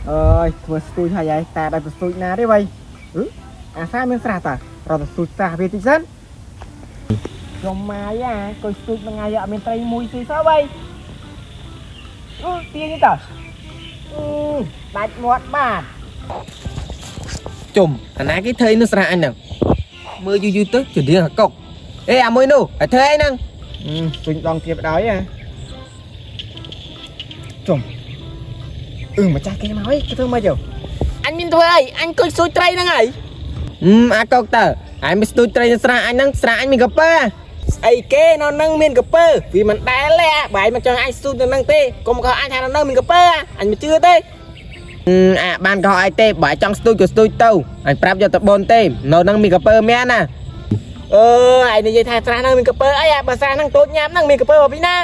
អើយធ្វើស្ទូចហើយហើយតែដល់ទៅស្ទូចណាទេវ៉ៃអឺអាសាមានស្រះតារត់ទៅស្ទូចស្រះវាតិចសិនខ្ញុំម៉ាយអាកុយស្ទូចមួយថ្ងៃអត់មានត្រីមួយស៊ីសោះវ៉ៃអឺទាញទៅអឺដាច់មាត់បាទ ជុំអាណាគេធ្វើអីនៅស្រះអញហ្នឹងមើលយូរយូរទៅជារៀងអាកុកអេអាមួយនោះឲ្យធ្វើអីហ្នឹង អឺស្ទូចដងទៀតបដ ாய் អាជុំអឺម្ចាស់គេមកអីគេធ្វើមកយោ អញមានធ្វើអីអញគុយស្ទូចត្រីហ្នឹងហើយអឺអាកុកតើឯងមិនស្ទូចត្រីនៅស្រះអញហ្នឹងស្រះអញមានកពើស្អីគេនៅហ្នឹងមានកពើវាមិនដែលទេអាបើឯងមិនចង់ឲ្យអញស្ទូចនៅហ្នឹងទេកុំកោអញថានៅហ្នឹងមានកពើអញមិនជឿទេអឺអាបានកោអីទេបើឯងចង់ស្ទូចក៏ស្ទូចទៅអញប្រាប់យកទៅបនទេនៅហ្នឹងមានកពើមែនណា អឺឯងនិយាយថាស្រះហ្នឹងមានកពើអីអាបើស្រះហ្នឹងតូចញ៉ាំហ្នឹងមានកពើមកពីណា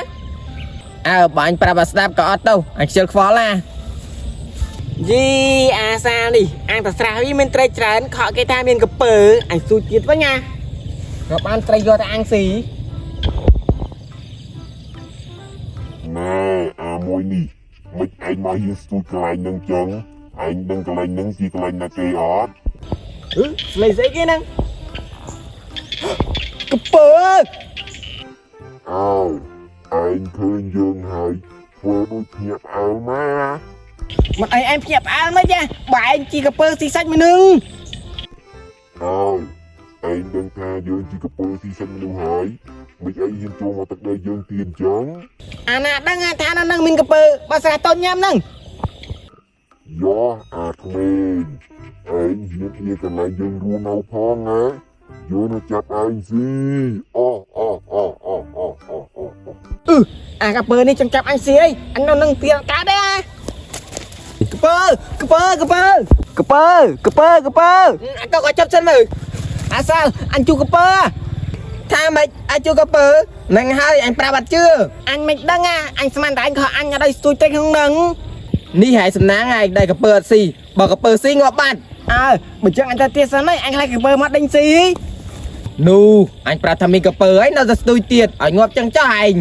អើបើអញប្រាប់ឲ្យស្ដាប់ក៏អត់ទៅអញខ្ជិលខ្វល់ណា យីអាសានេះអញតែស្រះវាមានត្រីច្រើនខកគេថាមានកពើអញស្ទូចទៀតវិញណាក៏បានត្រីយកទៅអាំងស៊ី ណែអាមួយនេះមិនឯងមកហ៊ានស្ទូចកន្លែងហ្នឹងចឹងឯងដឹងកន្លែងហ្នឹងជាកន្លែងណាគេអត់ អឺស្លេកស្អីគេហ្នឹងកពើ អើឯងឃើញយើងហើយធ្វើដូចភ្ញាក់ផ្អើលមក មិនអីឯងភ្ញាក់ផ្អើលមិនចាបើឯងជីកពើស៊ីសាច់មួយនឹង អើឯងដឹងថាយើងជាកពើស៊ីសិនមនុស្សហើយមិនឯងហ៊ានចូលមកទឹកដីយើងទៀតចឹង អាណាដឹងថានៅនឹងមានកពើបើស្រះតូចញ៉ាំហ្នឹង យោអាក្មេងឯងហ៊ានជាកន្លែងយើងរស់នៅផងណាយើងនឹងចាប់ឯងស៊ីអូអូអូអូអូអូអូ អឺអាកពើនេះចង់ចាប់អញស៊ីអីអញនៅនឹងទៀតកើតទេអាកពើកពើកពើកពើកពើកពើអាកក៏ចាប់សិនមើលអាសាលអញជួកពើ ថាម៉េចអាចជួកពើហ្នឹងហើយអញប្រាប់អត់ជឿ អញមិនដឹងអាអញស្មានតែអញខកអញអត់ឲ្យស្ទូចត្រីក្នុងហ្នឹង នេះហើយសំណាងហើយដែលកពើអត់ស៊ីបើកពើស៊ីងាប់បាត់ អើបើចឹងអញទៅទៀតសិនហើយអញខ្លាចកពើមកដេញស៊ី នោះអញប្រាប់ថាមានកពើហើយនៅតែស្ទូចទៀតឲ្យងាប់ចឹងចោះឯង